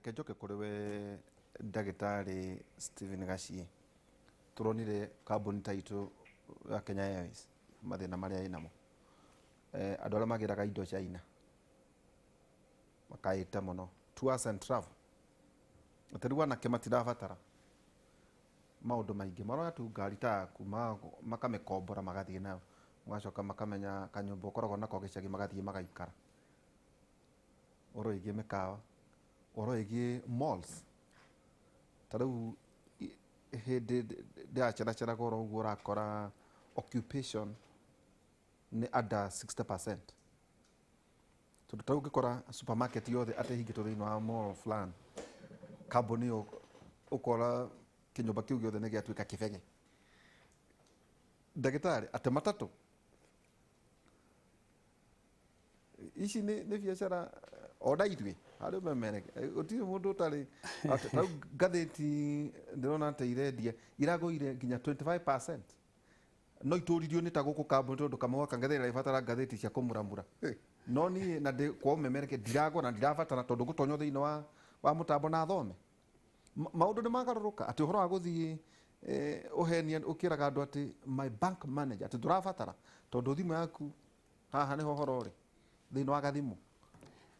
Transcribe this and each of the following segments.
Reke njoke kũrĩ we ndagĩtarĩ Stephen Gaciĩ. Tũronire kambuni ta itũ ya Kenya Airways mathĩna marĩa ĩnamo. Andũ arĩa magĩraga indo China makaĩte mũno. Tours and travel. Atĩ rĩu anake matirabatara maũndũ maingĩ, maroya tu ngari ta yaku makamĩkombora magathiĩ nayo, magacoka makamenya kanyũmba ũkoragwo nako gĩcagi magathiĩ magaikara. Ũhoro wĩgiĩ mĩkawa, ũhoro wĩgiĩ malls, ta rĩu hĩndĩ ndĩraceraceraga oro ũguo ũrakora occupation nĩ under 60%. Tondũ ta rĩu ũngĩkora supermarket yothe atĩ ĩhingĩtwo thĩinĩ wa mall fulani, kambuni ĩyo ũkora kĩnyũmba kĩu gĩothe nĩ gĩatuĩka kĩbege. Ndagĩtarĩ, atĩ matatũ ici nĩ biacara ona ithuĩ harĩ ũmemereke gũtirĩ mũndũ ũtarĩ atĩ- ta rĩu ngathĩti ndĩrona atĩ irendia iragũire nginya 25% no itũririo nĩ ta gũkũ kambuni tondũ kamwe gaka ngathĩti ĩrabatara ngathĩti cia kũmuramura no niĩ na ndĩ kwa ũmemereke ndiragũra na ndirabatara tondũ ngũtonywo thĩinĩ wa mũtambo na thome. Maũndũ nĩ magarũrũka atĩ ũhoro wa gũthiĩ ũhenia ũkĩraga andũ atĩ my bank manager atĩ ndũrabatara tondũ thimũ yaku haha nĩho ũhoro ũrĩ thĩinĩ wa gathimũ.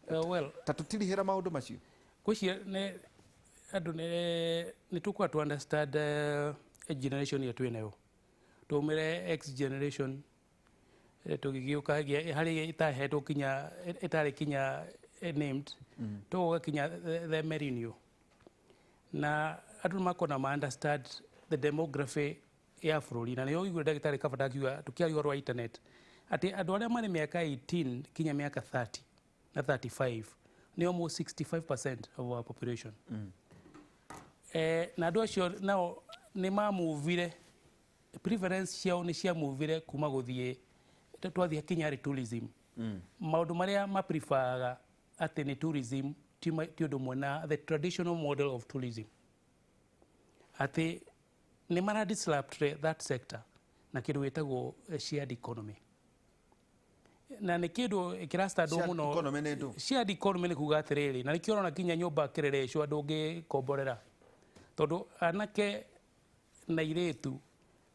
Well, ta tũtirihĩra maũndũ macio. Ngwĩciria nĩ andũ nĩ tũkwa to understand generation ĩyo twĩ nayo. Twaumire X generation tũgĩgĩũka harĩ ĩtahetwo kinya ĩtarĩ kinya named tũgoka kinya the millennial. Na andũ nĩ makona ma understand the demography ya bũrũri na nĩyo ũiguire ndagĩtarĩ Kabata akiuga tũkĩaria ũhoro wa internet atĩ andũ arĩa marĩ mĩaka 18 kinya mĩaka 30 na 35 nĩ almost 65% of our population. Na andũ acio nao nĩ mamuvire preference ciao nĩ ciamuvire kuma gũthiĩ twathiĩ kinya harĩ tourism. Maũndũ marĩa ma preferaga atĩ nĩ tourism ti ũndũ ũmwe na the traditional model of tourism. Atĩ nĩ mara disrupt that sector na kĩndũ gĩtagwo shared economy. Na nĩ kĩndũ kĩrastandwo Shared mũno. economy nĩ ndũ? Shared economy nĩ kuga atĩrĩrĩ, na nĩkĩo ũrona kinya nyũmba kĩrerecwo andũ ũngĩkomborera. Tondũ anake na airĩtu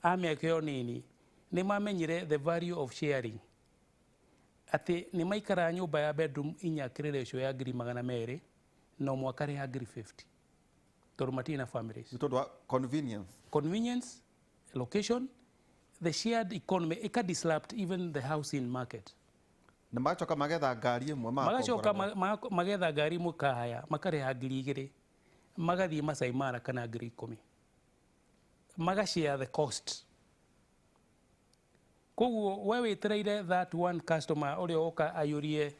a mĩaka ĩyo nini nĩ mamenyire the value of sharing. Atĩ nĩ maikaraga nyũmba ya bedroom inya kĩrerecwo ya ngiri magana merĩ na ũmwe akarĩha ngiri 50 tondũ matirĩ na families. Nĩ tondũ wa convenience. Convenience, location, the shared economy ĩka disrupt even the housing market. Na magacoka magetha ngari ĩmwe magacoka magetha ngari ĩmwe kahaya makarĩha ngiri igĩrĩ magathiĩ Masai Mara kana ngiri ikũmi maga share the cost. Koguo we wĩtereire that one customer ũrĩa ũka aiyũrie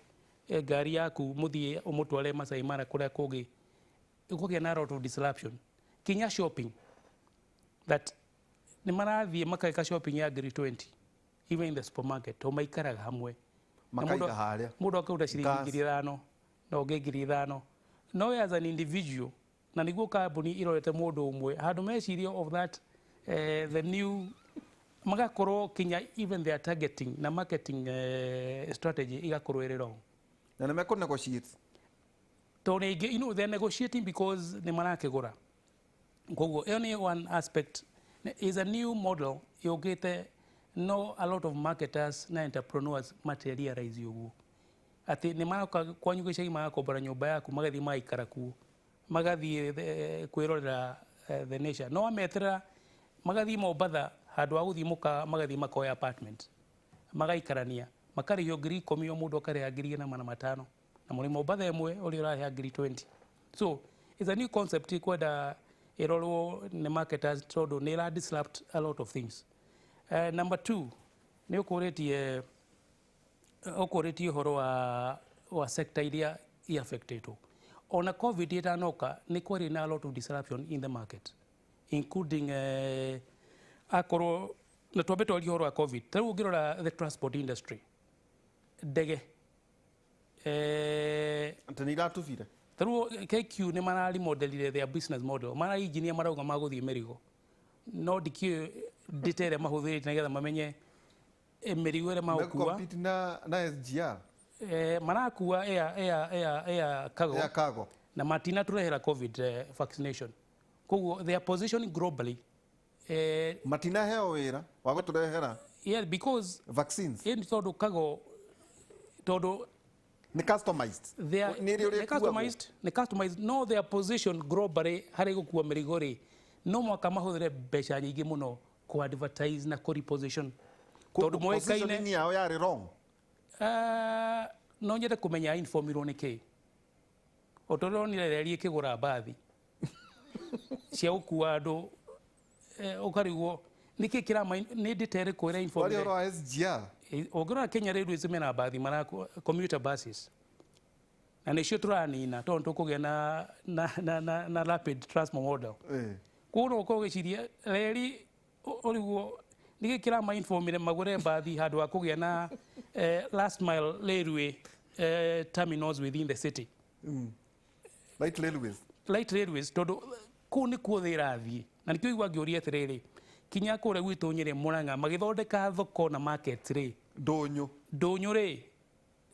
ngari yaku mũthiĩ ũmũtware Masai Mara kũrĩa kũngĩ, gũkagĩa na lot of disruption kinya shopping that nĩ marathiĩ makeka shopping ya ngiri 20 even in the supermarket to maikaraga hamwe. Na Makaiga harĩa. Mũndũ akauta ciringi Gas. ngiri ithano na ũngĩ ngiri ithano no we as an individual na nĩguo kambuni irorete mũndũ ũmwe handũ meciria of that the new magakorwo kinya even their targeting na marketing strategy igakorwo ĩrĩ wrong. Na nĩ mekũ negotiate. Tondũ rĩngĩ they are negotiating because nĩ marakĩgũra. Koguo ĩyo nĩ one aspect is a new model yũkĩte no a lot of marketers na entrepreneurs materialize ũguo atĩ nĩ maroka kwanyu gĩcagi magakombora nyũmba yaku magathiĩ magaikara kuo magathiĩ kwĩrorera the nature no wameterera magathiĩ Mombatha handũ ha gũthiĩ mũkawa magathiĩ makoya apartment magaikarania makarĩhio ngiri ikũmi o mũndũ akarĩha ngiri igĩrĩ na magana matano na mũrĩ Mombatha ĩmwe ũrĩa ũrarĩha ngiri 20. So it's a new concept ikwenda ĩrorwo nĩ marketers tondũ nĩ ĩra disrupt a lot of things. Number two, nĩ ũkũrĩtie ũhoro wa sector iria i affectetwo. Ona COVID ĩtanoka nĩ kwarĩ na a lot of disruption in the market including akorwo na twambe twarie ũhoro wa COVID. Ta rĩu ũngĩrora the transport industry, ndege Atĩ nĩ iratubire. Ta rĩu KQ nĩ mararimodelire their business model, mara engineer marauga magũthiĩ mĩrigo no ndikĩũĩ data ĩrĩa mahũthĩrĩte nĩgetha mamenye mĩrigo ĩrĩa magũkua. Compete na SGR. Marakua air cargo. Air cargo. Na matinatũrehera COVID vaccination. Koguo their positioning globally, Matinaheo wĩra wa gũtũrehera yeah, because vaccines. Ĩ tondũ kago tondũ Nĩ customized. They are Nĩ rĩ nĩ ũrĩkuagwo. customized, nĩ customized, no their position globally harĩ gũkua mĩrigo rĩ, no mwaka mahũthĩre mbeca nyingĩ mũno ku advertise na ku reposition tondũ moĩkaine. Positioning yao yarĩ wrong. No nyende kũmenya informirwo nĩ kĩ o ta ũrĩa ũronire reri ĩkĩgũra mbathi cia gũkua andũ, ũkarigwo nĩkĩ kĩrama nĩ ndĩte ĩrĩkũ ĩra Waria informire. ũhoro wa SGR. Ũngĩrora Kenya Railways mena mbathi mara commuter buses na nĩcio tũranina tondũ tũkũgĩa na rapid transport model. Koguo no ũkorwo ũgĩciria reri ũrigwo nĩkĩ kĩrama informire magũre mbathi handũ ha kũgĩa na last mile railway terminals within the city. Light railways. Light railways, tondũ kũu nĩkuo thĩ ĩrathiĩ na nĩkĩo igua ngĩũria atĩrĩrĩ, kinya kũrĩa gwitũ Nyĩrĩ Mũrang'a magĩthondeka thoko na market rĩ, Ndũnyũ. Ndũnyũ rĩ,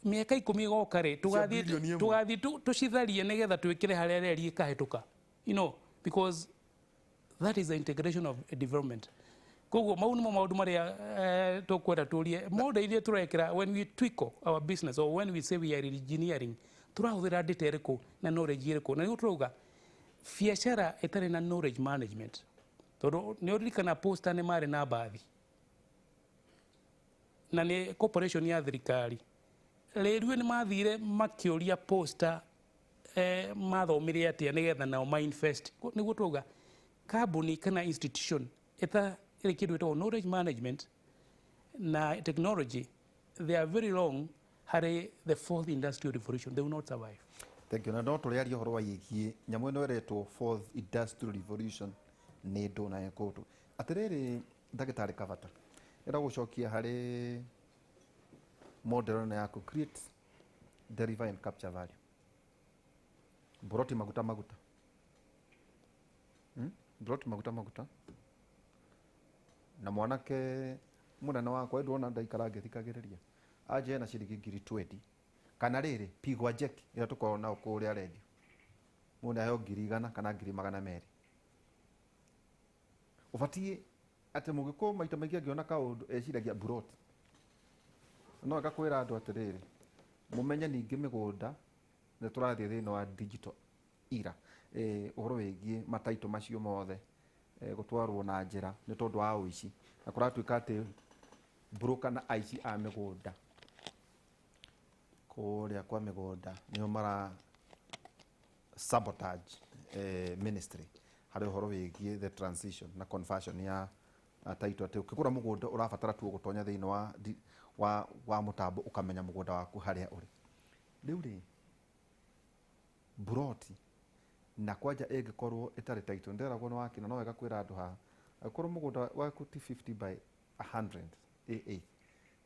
mĩaka 10 ĩgoka rĩ, tũgathiĩ bilioni 1. Tũgathiĩ tũcitharie nĩgetha twĩkĩre harĩa reri ĩkahĩtũka, because that is the integration of development. Koguo mau nĩmo maũndũ marĩa tũkwenda tũrie model iria tũrekĩra when we tweak our business or when we say we are engineering, tũrahũthĩra data ĩrĩkũ na knowledge ĩrĩkũ? Na nĩguo tũrauga biacara ĩtarĩ na knowledge management, tondũ nĩ ũririkana Posta nĩ marĩ na mbathi na nĩ corporation ya thirikari. Rĩrue nĩ mathire makĩũria Posta mathomire atĩa nĩgetha nao mainvest. Nĩguo twauga kambuni kana institution ĩta ĩrĩ kĩndũ gĩtagwo knowledge management na technology, they are very long harĩ the fourth industrial revolution. They will not survive. Thank you. Na no tũrĩaria ũhoro wa ĩgiĩ nyamũ ĩno ĩretwo fourth industrial revolution nĩ ndũ na ĩkũtũ atĩrĩrĩ. Ndagĩtarĩ Kabata, ĩra gũcokia harĩ model ĩno yaku, create, deliver and capture value. Mburoti maguta maguta, Mburoti maguta maguta na mwanake mũnene wakwa ndwona ndaikara ngĩthikagĩrĩria anje na ciringi 20,000 kana rĩrĩ pigwa jeki ĩrĩa tũkoragwo nao kũrĩa redio, mũndũ aheo 100,000 kana 200,000. Ũbatiĩ atĩ mũgĩkũyũ maita maingĩ angĩona kaũndũ eciragia mburoti. No ĩgakwĩra andũ atĩrĩrĩ, mũmenye ningĩ mĩgũnda nĩ tũrathiĩ thĩinĩ wa digital era, ũhoro wĩgiĩ mataitũ macio mothe gũtwarwo na njĩra nĩ tondũ wa ũici na kũratuĩka atĩ broker na aici a mĩgũnda kũrĩa kwa mĩgũnda nĩo mara sabotage ministry harĩ ũhoro wĩgiĩ the transition na conversion ya title, atĩ ũkĩgũra mũgũnda ũrabatara tu gũtonya thĩinĩ wa mũtambo ũkamenya mũgũnda waku harĩa ũrĩ. Rĩu rĩ, mburoti na kwanja ĩngĩkorwo ĩtarĩ title, ndĩragwo nĩ wakina no wega kwĩra andũ haha, angĩkorwo mũgũnda waku ti 50 by 100 aa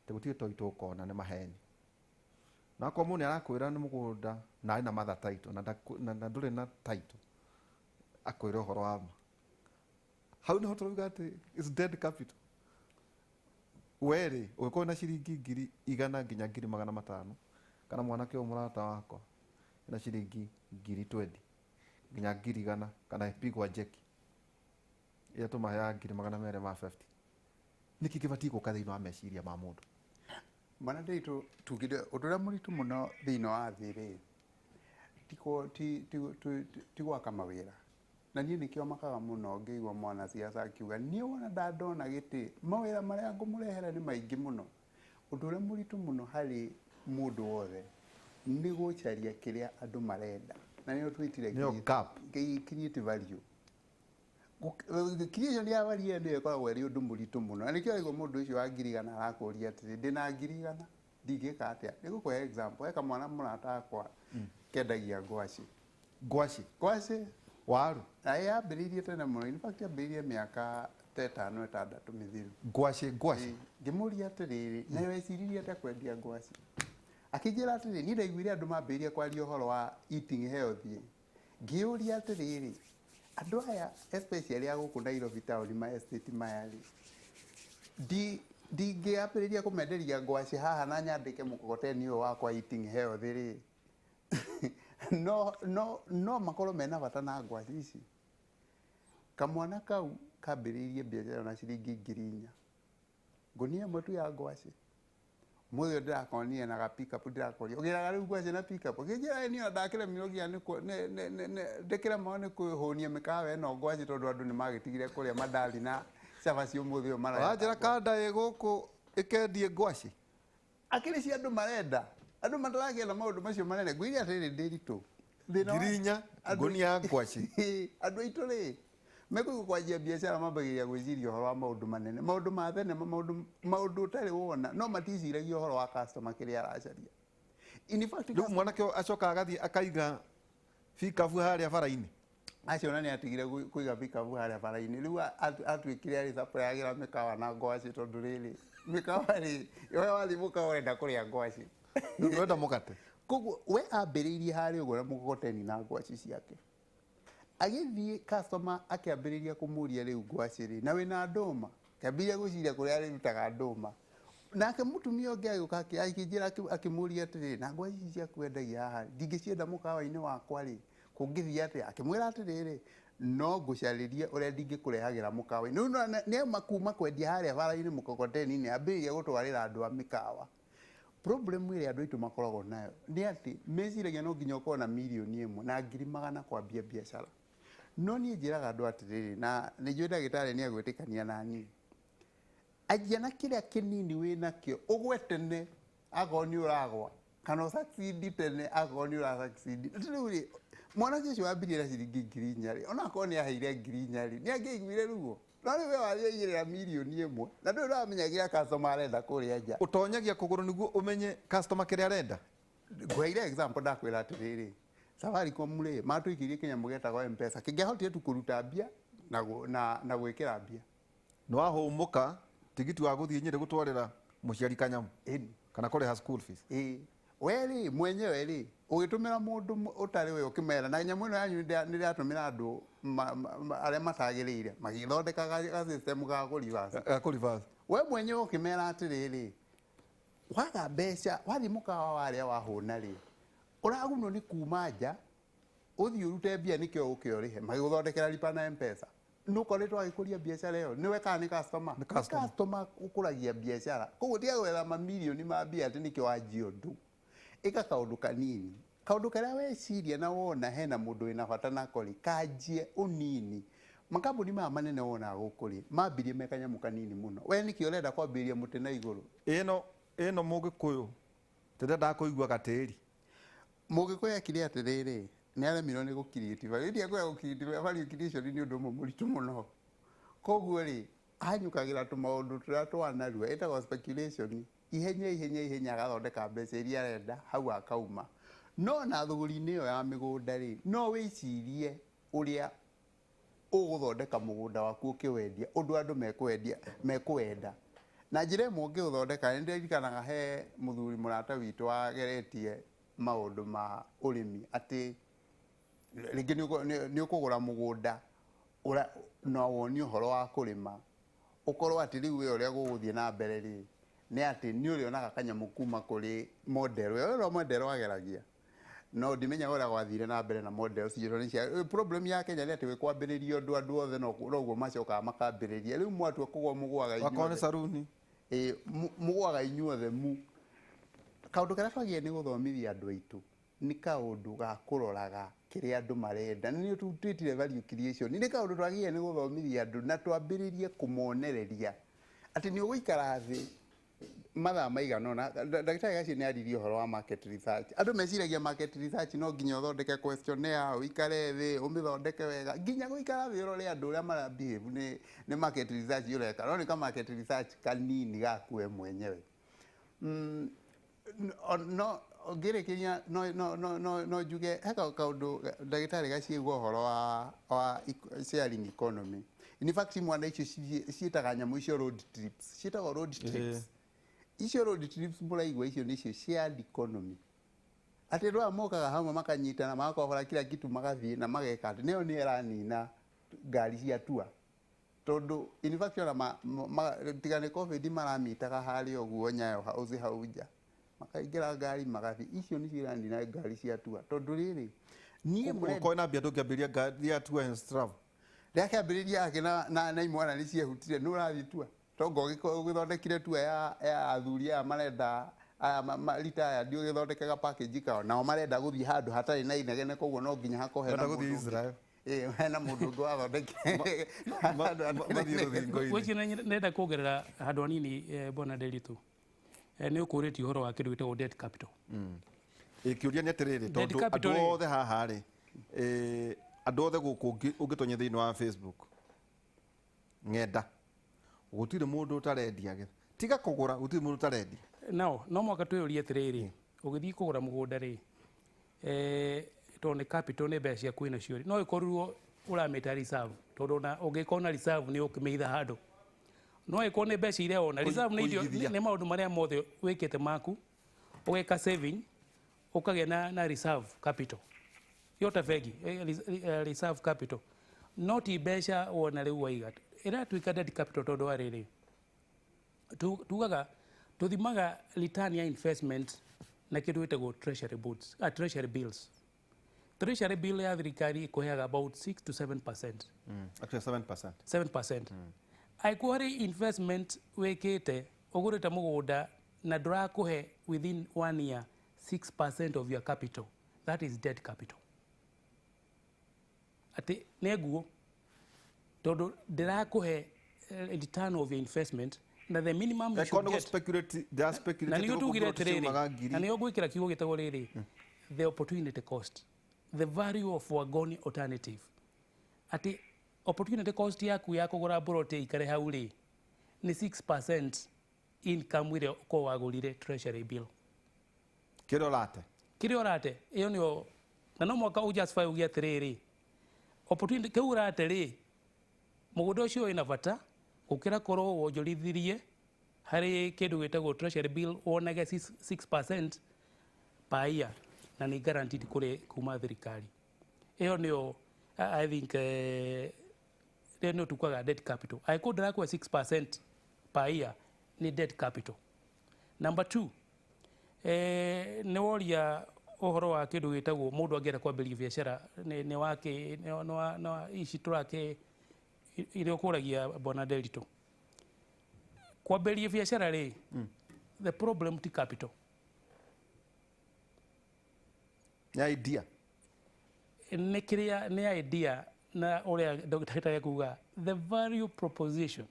tĩ gũtirĩ title ũkona, nĩ maheni. Na akorwo mũndũ nĩ arakwĩra nĩ mũgũnda na arĩ na mother title na ndũrĩ na title, akwĩra ũhoro wa ma, hau nĩho tũrauga atĩ is dead capital. Werĩ ũngĩkorwo na ciringi 100,000 nginya 500,000, kana mwanake ũyũ mũrata wakwa na ciringi 20,000 nginya 100,000, kana pigwa jeki ĩrĩa tũmaheaga 250,000, nĩkĩ kĩbatiĩ gũka thĩinĩ wa meciria ma mũndũ? Bwana Ndiritu, tugire ũndũ ũrĩa mũritũ mũno thĩinĩ wa thĩ rĩ, ti gwaka mawĩra. Na niĩ nĩkĩo makaga mũno ngĩigua mwanasiasa akiuga niĩ wona ndandona gĩtĩ mawĩra marĩa ngũmũrehera nĩ maingĩ mũno. Ũndũ ũrĩa mũritũ mũno harĩ mũndũ wothe nĩ gũcaria kĩrĩa andũ marenda, na nĩyo twĩtire Nĩyo gap. Create value. Creation ya value nĩyo ĩkoragwo ĩrĩ ũndũ mũritũ mũno, na nĩkĩo waigua mũndũ ũcio wa 100,000 arakũria atĩrĩ, ndĩna 100,000 ndingĩka atĩa? Nĩngũkũhe example. He kamwana mũrata wakwa kendagia ngwacĩ. Ngwacĩ? Ngwacĩ. Waru. Na yambĩrĩirie tene mũno, in fact yambĩrĩirie mĩaka ta 5 6 mĩthiru. Ngwacĩ, ngwacĩ. Ĩĩ. Ngĩmũria atĩrĩrĩ, nayo eciririe atĩa kwendia ngwacĩ? Akĩnjĩra atĩrĩrĩ, niĩ ndaiguire andũ mambĩrĩria kwaria ũhoro wa eating healthy, ngĩũria atĩrĩrĩ, andũ aya especially a gũkũ Nairobi town ma estate maya rĩ, ndingĩambĩrĩria kũmenderia ngwacĩ haha na nyandĩke mũkokoteni ũyũ wakwa eating healthy rĩ. No makorwo mena bata na ngwacĩ ici. Kamwana kau kambĩrĩirie biacara na ciringi 4,000, ngũnia ĩmwe tu ya ngwacĩ. Mũthĩ ũyũ ndĩrakonire na ga pickup, ndĩrakoria ũgĩraga rĩu ngwacĩ na pickup, ũkĩnjĩra niĩ ona ndakĩremirwo nginya ndĩkĩremwo nĩ kwĩhũnia mĩkawa ĩno ngwacĩ, tondũ andũ nĩ magĩtigire kũrĩa mandathi na cabaci, ũmũthĩ ũyũ marenda. Wanjĩra kanda ĩ gũkũ ĩkendie ngwacĩ? Akĩrĩ cia andũ marenda, andũ matarakĩenda maũndũ macio manene. Ngwĩre atĩrĩrĩ, Ndĩritũ, thĩna wa 4,000 ngũnia ya ngwacĩ. Andũ aitũ rĩ, mekũigua kwanjia biacara mambagĩrĩria gwĩciria ũhoro wa maũndũ manene, maũndũ ma thenema, maũndũ ũtarĩ wona, no maticiragia ũhoro wa customer kĩrĩa aracaria. In fact, Rĩu mwanake ũyũ acokaga agathiĩ akaiga bikabu harĩa bara-inĩ? Acio ona nĩ atigire kũiga pickup harĩa bara-inĩ. Rĩu atuĩkire arĩ supplyagĩra mĩkawa na ngwacĩ, tondũ rĩrĩ mĩkawa rĩ, we wathiĩ mũkawa ũrenda kũrĩa ngwacĩ. Rĩu ndũrenda mũgate. Koguo we ambĩrĩirie harĩa ũguo na mũgogoteni na ngwacĩ ciake, agĩthiĩ customer akĩambĩrĩria kũmũria, rĩu ngwacĩ rĩ, na wĩna ndũma? Akĩambĩrĩria gwĩciria kũrĩa arĩrutaga ndũma. Nake mũtumia ũngĩ agĩũka akĩnjĩra akĩmũria atĩrĩrĩ, na ngwacĩ ici ciaku wendagia haha, ndingĩcienda mũkawa-inĩ wakwa rĩ, kũngĩthiĩ atĩa? Akĩmwĩra atĩrĩrĩ, no ngũcarĩrie ũrĩa ndingĩkũrehagĩra mũkawa-inĩ. Rĩu nĩwona nĩauma kuma kwendia harĩa bara-inĩ mũkokoteni-inĩ, ambĩrĩria gũtwarĩra andũ a mĩkawa. Problem ĩrĩa andũ aitũ makoragwo nayo nĩ atĩ meciragia no nginya ũkorwo na 1,100,000 na ngiri magana kwambia biacara. No niĩ njĩraga andũ atĩrĩrĩ, na nĩ njũĩ ndagĩtarĩ nĩ agwĩtĩkania na niĩ, anjia na kĩrĩa kĩnini wĩ nakĩo, ũgwe tene akorwo nĩ ũragwa, kana ũsucceed tene akorwo nĩ ũra succeed. Rĩu rĩ, mwanake ũcio wambirie na ciringi 4,000 rĩ, ona akorwo nĩ aheire 4,000 rĩ, nĩ angĩaiguire ruo. No rĩu we wathiĩ waigĩrĩra 1,100,000 na ndũrĩ ũramenya kĩrĩa customer arenda kũrĩa nja. Ũtonyagia kũgũrũ nĩguo ũmenye customer kĩrĩa arenda. Ngũheire example, ndakwĩra atĩrĩrĩ, Safaricom rĩ, matũikĩirie kĩnyamũ getagwo M-Pesa kĩngĩahotire tu kũruta mbia na gwĩkĩra mbia. Nĩ wahũmũka tigiti wa gũthiĩ Nyĩrĩ gũtwarĩra mũciari kanyamũ kana kũrĩha school fees. Ĩĩ, we rĩ mwenyewe rĩ, ũgĩtũmĩra mũndũ ũtarĩ we, ũkĩmera na nyamũ ĩno yanyu nĩ ĩratũmĩra andũ arĩa matagĩrĩire, magĩthondeka ga system ga kũ reverse. Ga kũ reverse. We mwenyewe ũkĩmera atĩrĩrĩ, waga mbeca wathiĩ mũkawa warĩa wahũna rĩ, ũragunwo nĩ kuma nja ũthiĩ ũrute mbia nĩkĩo ũke ũrĩhe, magĩgũthondekera lipa na M-Pesa. Nĩ ũkoretwo agĩkũria biacara ĩyo nĩwe kana nĩ customer? Nĩ customer. Nĩ customer ũkũragia biacara. Koguo tiga gwetha mamirioni ma mbia atĩ nĩkĩo wanjia ũndũ. Ĩka kaũndũ kanini, kaũndũ karĩa weciria na wona hena mũndũ wĩna bata nako rĩ, kanjie ũnini. Makambuni maya manene wonaga gũkũ rĩ, mambirie me kanyamũ kanini mũno. We nĩkĩ ũrenda kwambĩrĩria mũtĩ na igũrũ? Ĩno mũgĩkũyũ tĩrendaga kũigua gatĩri. Mũgĩkũyũ ekire atĩrĩrĩ, nĩ aremirwo nĩ gũ create value. Ĩndĩ akwenda gũ create value creation nĩ ũndũ ũmwe mũritũ mũno. Koguo rĩ, ahanyũkagĩra tũmaũndũ tũrĩa twa narua, ĩtagwo speculation, ihenya ihenya ihenya, agathondeka mbeca iria arenda hau akauma. No na thũgũri-inĩ ĩyo ya mĩgũnda rĩ, no wĩcirie ũrĩa ũgũthondeka mũgũnda waku ũkĩwendia ũndũ andũ mekwendia mekũwenda na njĩra ĩmwe ũngĩũthondeka. Nĩ ndirikanaga he mũthuri mũrata witũ wageretie maũndũ ma ũrĩmi, atĩ rĩngĩ nĩ ũkũgũra mũgũnda na woni ũhoro wa kũrĩma, ũkorwo atĩ rĩu we ũrĩa gũgũthiĩ na mbere rĩ, nĩ atĩ nĩ ũrĩonaga kanyamũ kuma kũrĩ model ĩyo, ĩyo model wageragia. No ndimenyaga ũrĩa gwathire na mbere na model cio, tondũ problem ya Kenya nĩ atĩ wĩ kwambĩrĩria ũndũ, andũ othe noguo macokaga makambĩrĩria. Rĩu mwatua kũgwa mũgũaga Akorwo nĩ inyuothe. Saruni. Ĩ, mũgũaga inyuothe. Mu kaũndũ karĩa twagĩrĩire nĩ gũthomithia andũ aitũ nĩ kaũndũ ga kũroraga kĩrĩa andũ marenda, nĩ twĩtire value creation. Nĩ kaũndũ twagĩrĩire nĩ gũthomithia andũ na twambĩrĩrie kũmonereria atĩ nĩ ũgũikara thĩ mathaa maigana ũna. Ndagĩtarĩ Gaciĩ nĩ aririe ũhoro wa market research. Andũ meciragia market research no nginya ũthondeke questionnaire, ũikare thĩ ũmĩthondeke wega. Nginya gũikara thĩ ũrore andũ ũrĩa mara behave nĩ market research ũreka, no nĩ ka market research kanini gaku we mwenyewe. No ngĩrĩkĩria no njuge he kaũndũ ndagĩtarĩ gaciĩgua ũhoro wa sharing economy. In fact, mwana icio ciĩtaga nyamũ icio road trips, ciĩtagwo road trips. Icio road trips mũraigua icio nĩcio shared economy, atĩ andũ aya mokaga hamwe makanyitana, magakobora kila kitu, magathiĩ na mageka atĩ nĩyo nĩ ĩranina ngari cia tua, tondũ in fact ona tiga nĩ COVID maramitaga harĩa ũguo Nyayo House hau nja. Makaingĩra ngari magathiĩ. Icio nĩcio iranina ngari cia tour, tondũ rĩrĩ, niĩ mũrenda Ũkorwo na mbia ndũngĩambĩrĩria ngari ya tour and travel. Rĩakĩambĩrĩria ake na imwana nĩ ciehutire. Nĩ ũrathiĩ tour tonga ũgĩthondekire tour ya athuri aya marenda aya retired, ũgĩthondekaga package kao, nao marenda gũthiĩ handũ hatarĩ na inegene, koguo no nginya hakorwo hena Marenda gũthiĩ mũndũ ũngĩ. Israel. Ĩĩ, hena mũndũ ũngĩ wathondekire handũ hatarĩ na Mathiĩ inegene. rũthingo-inĩ. Gwĩciria nenda kuongerera handũ hanini, bwana Nderitu. Nĩ ũkũrĩtie ũhoro wa kĩndũ gĩtagwo debt capital. Ĩ, kĩũria nĩ atĩrĩrĩ, Debt tondũ capital andũ rĩ. othe haha rĩ, andũ othe gũkũ ũngĩtonya thĩinĩ wa Facebook ng'enda, gũtirĩ mũndũ ũtarendia, tiga kũgũra, gũtirĩ mũndũ ũtarendia. No no mwaka twĩyũrie atĩrĩrĩ, ũgĩthiĩ kũgũra mũgũnda rĩ, tondũ nĩ capital, nĩ mbeca ciaku wĩnacio rĩ, no ĩkorirwo ũramĩta reserve, tondũ ona ũngĩkorwo na reserve nĩ ũkĩmĩitha handũ, no ĩkorwo nĩ mbeca iria wona. Reserve nĩ irio Kũigithia. Nĩ maũndũ marĩa mothe wĩkĩte maku, ũgeka saving, ũkagĩa na reserve capital yo ta bengi, reserve capital, no ti mbeca wona rĩu waiga ĩratuĩka debt capital, tondũ wa rĩrĩ, tugaga tuthimaga return ya investment na kindu gitagwo treasury bonds, treasury bills. Treasury bill ya thirikari ikuheaga about 6 to 7%. Actually 7%. 7%. Angĩkorwo harĩ investment wĩkĩte, ũgũrĩte mũgũnda na ndũrakũhe within one year 6% of your capital, that is debt capital. Atĩ nĩ nguo, tondũ ndĩrakũhe return of your investment na the minimum you Eko should nĩ get. speculate, ndĩra speculate. Na nĩguo tugire atĩrĩrĩ, ciumaga na ngiri. nĩguo ngwĩkĩra kiugo gĩtagwo rĩrĩ, the opportunity cost, the value of foregone alternative, atĩ opportunity cost yaku ya kũgũra mburoti ikare hau rĩ, nĩ 6% income ĩrĩa ũkorwo wagũrire treasury bill. Kĩrĩa ũrate. Kĩrĩa ũrate, ĩyo nĩyo, na no mwaka ũjustify uge atĩrĩrĩ, opportunity kĩu ũrate rĩ, mũgũnda ũcio wĩna bata gũkĩra korwo wonjorithirie harĩ kĩndũ gĩtagwo treasury bill, wonage 6% per year na nĩ guaranteed kũrĩ kuma thirikari. Ĩyo nĩyo I think, ĩyo nĩyo tukaga debt capital. Angĩkorwo ndĩrakũhe 6% per year, nĩ debt capital. Number two, nĩ woria ũhoro wa kĩndũ gĩtagwo mũndũ angĩenda kwambĩrĩria biacara nĩ wake nĩ wa ici tũrake iria ũkũragia, bwana Nderitu. Kwambĩrĩria biacara rĩ, the problem ti capital. Nĩ idea. Nĩ kĩrĩa nĩ idea na ũrĩa ndagĩtarĩ ekuga, the value proposition.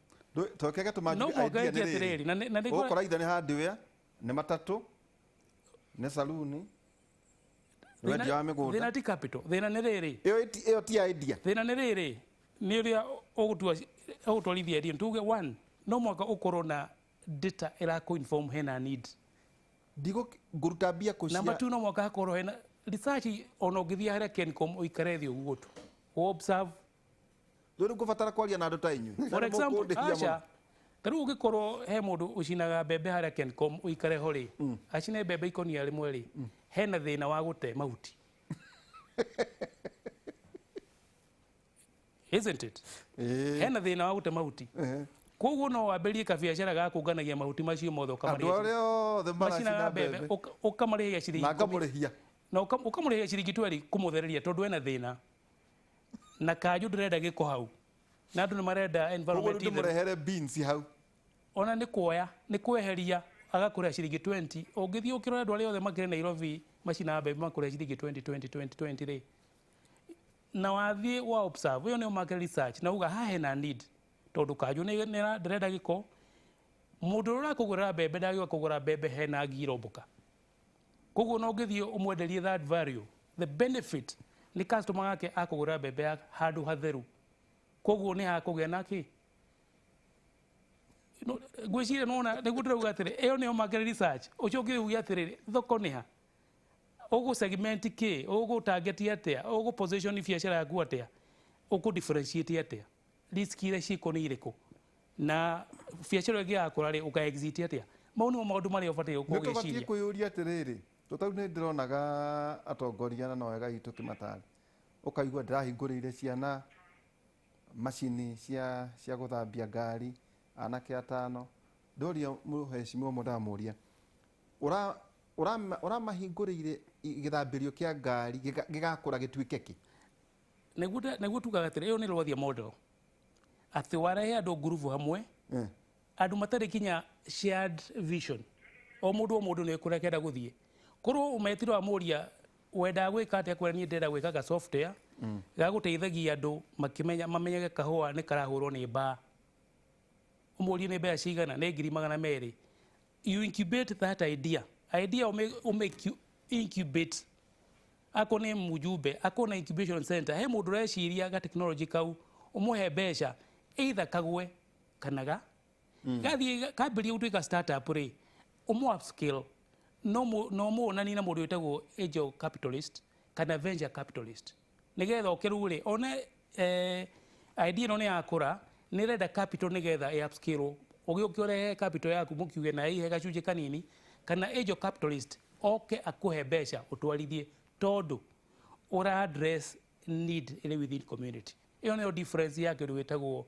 Toke gatũma No njuge mũhaka idea ĩke nĩ rĩrĩ. atĩrĩrĩ, na nĩ Ũgũkora ithe nĩ hardware, nĩ matatũ, nĩ saluni, nĩ wendia wa mĩgũnda. Thĩna ti capital, thĩna nĩ rĩrĩ. Ĩyo ti idea. Thĩna nĩ rĩrĩ, nĩ ũrĩa ũgũtwarithia idea. Tuge one, no mũhaka ũkorwo na data ĩrakũ inform hena need. Ndigũ ngũruta mbia kũ Number cia two, no mũhaka hakorwo hena research. Ona ũngĩthiĩ harĩa Kencom ũikare thĩ ũguo tu observe. Rĩu ngũbatara kwaria na andũ ta inyuĩ. For Na example, mũkũndĩhia mũno. aca, ta rĩu ũngĩkorwo he mũndũ ũcinaga mbembe harĩa Kencom, ũikare ho rĩ, acine mbembe ikonia rĩmwe rĩ, hena thĩna wa gũte mahuti, isn't it? Ĩĩ. Hena thĩna wa gũte mahuti, koguo no wambĩrĩrie kabiacara ga kũnganagia mahuti macio mothe, Andũ ũkamarĩhia arĩa othe macinaga maracina mbembe, mbembe ũkamarĩhia ciringi na 10 ngamũrĩhia. Na ũkamũrĩhia ciringi 20 kũmũthereria, tondũ ena thĩna na kanjũ ndĩrenda gĩko hau, na andũ nĩ marenda Koguo environment rĩu theru. ndĩmũrehere beans hau. Ona nĩ kuoya, nĩ kweheria, agakũrĩha ciringi 20. Ũngĩthiĩ ũkĩrora andũ arĩa othe makĩrĩ Nairobi macinaga mbembe makũrĩha ciringi 20 20 20 20 rĩ, na wathiĩ wa observe, ĩyo nĩyo market research, na uga haha hena need, tondũ kanjũ ndĩrenda gĩko, mũndũ ũrĩa ũrakũgũrĩra mbembe ndagĩũka kũgũra mbembe hena ngi irombũka. Koguo no ũngĩthiĩ ũmwenderie that value, the benefit nĩ customer wake akũgũrĩra mbembe ya handũ hatheru, koguo nĩ hakũgĩa na kĩ. Ngwĩciria nona nĩguo ndĩrauga atĩrĩ, ĩyo nĩyo market research. Ũcoke uge atĩrĩrĩ, thoko nĩ ha, ũgũ segment kĩ, ũgũ target atĩa, ũgũ position biacara yaku atĩa, ũkũ differentiate atĩa, risk iria ciĩkuo nĩ irĩkũ, na biacara ĩngĩ yakũra rĩ, ũka exit atĩa. Mau nĩmo maũndũ marĩa ũbataire Nĩ gũkorwo tũbatiĩ ũgĩciria. Kwĩyũria atĩrĩrĩ, tondũ nĩ ndĩronaga atongoria na no wega hihi tũkĩmatarĩ, ũkaigua ndĩrahingũrĩire ciana macini cia gũthambia ngari, anake atano. Ndoria mũhecimiwa ũmwe, ndamũria ũra Ũramahingũrĩire gĩthambĩrio kĩa ngari gĩgakũra gĩtuĩke kĩ? Nĩguo tugaga atĩrĩ, ĩyo nĩ Rwathia model, atĩ warehe andũ ngurubu hamwe, andũ matarĩ kinya shared vision, o mũndũ o mũndũ nĩ kũrĩa kenda gũthiĩ. Korwo ũmetire wamũria wendaga gwĩka atĩa, kwĩra niĩ ndĩrenda gwĩka ga software ga gũteithagia andũ makĩmenya mamenyage kahũa nĩ karahũrwo nĩ mbaa, ũmũrie nĩ mbeca cigana, nĩ 200,000. You incubate that idea, ume incubate. Ako nĩ mujumbe ako na incubation center, he mũndũ ũreciria ga technology kau, ũmũhe mbeca, either kagwe kana ga gathiĩ kambĩrĩria gũtuĩka startup rĩ, ũmũ upscale, no muonanie na mũndũ wĩtagwo angel capitalist kana venture capitalist, nĩgetha oke rĩu rĩ one idea ĩno nĩ yakũra, nĩ ĩrenda capital nĩgetha ĩ upscale. Ũgĩũke ũrehe capital yaku, mũkiuge na ihe gacunjĩ kanini, kana angel capitalist oke akũhe mbeca ũtwarithie, tondũ ũra address need ĩrĩ within community. Ĩyo nĩyo difference ya kĩndũ gĩtagwo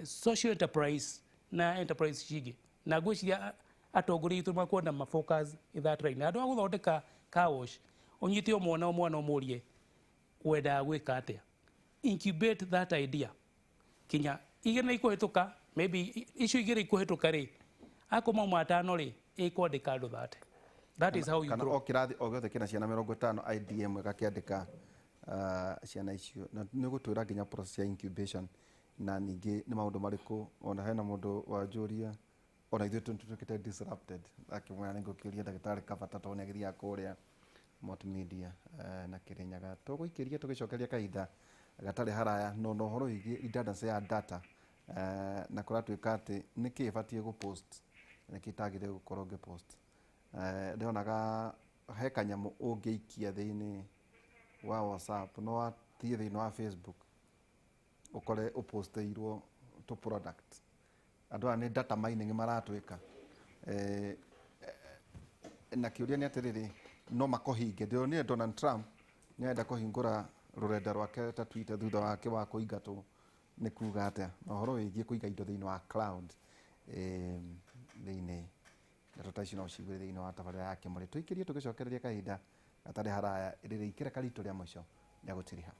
social enterprise na enterprise cingĩ. Na ngwĩciria atongoria aitũ makwenda ma focus in that line. Andũ a gũthondeka car wash, ũnyite o mwana o mwana, ũmũrie wendaga gwĩka atĩa, incubate that idea kinya igĩrĩ nĩ ikũhĩtũka, maybe icio igĩrĩ ikũhĩtũka rĩ, akorwo mauma atano rĩ, ĩkwandĩka andũ 30. That is how you Kana grow. O kĩrathi o gĩothe kĩna ciana 50, IDM ĩgakĩandĩka ciana icio, na nĩ ũgũtwĩra nginya process ya incubation na ningĩ nĩ maũndũ marĩkũ. Ona hena mũndũ wanjũria, ona ithuĩ tũtuĩkĩte disrupted, akĩmwĩra nĩ ngũkĩũria ndagĩtarĩ Kabata tondũ nĩ agĩthiaga kũrĩa Multimedia na Kĩrĩnyaga. Tũgũikĩria tũgĩcokeria kahinda gatarĩ haraya, no na ũhoro wĩgiĩ redundancy ya data, na kũratuĩka atĩ nĩkĩ ĩbatiĩ gũpost, nĩkĩ itagĩrĩire gũkorwo ngĩpost. Ndĩronaga he kanyamũ ũngĩikia thĩinĩ wa WhatsApp, no wathiĩ thĩinĩ wa Facebook ũkore ũpostĩirwo tũ product. Andũ aya nĩ data mining maratwĩka. Na kĩũria nĩ atĩrĩrĩ, no makũhinge? Ndĩronire Donald Trump nĩ arenda kũhingũra rũrenda rwake ta Twitter thutha wake wa kũingatwo, nĩ kuga atĩa? Na ũhoro wĩgiĩ kũiga indo thĩinĩ wa cloud, thĩinĩ ndeto ta icio no ũcigue thĩinĩ wa tabarĩra ya Kĩmũrĩ. Tũikĩrie tũgĩcokereria kahinda gatarĩ haraya, rĩrĩ ikĩreka ritũ rĩa mũico rĩa gũtiriha.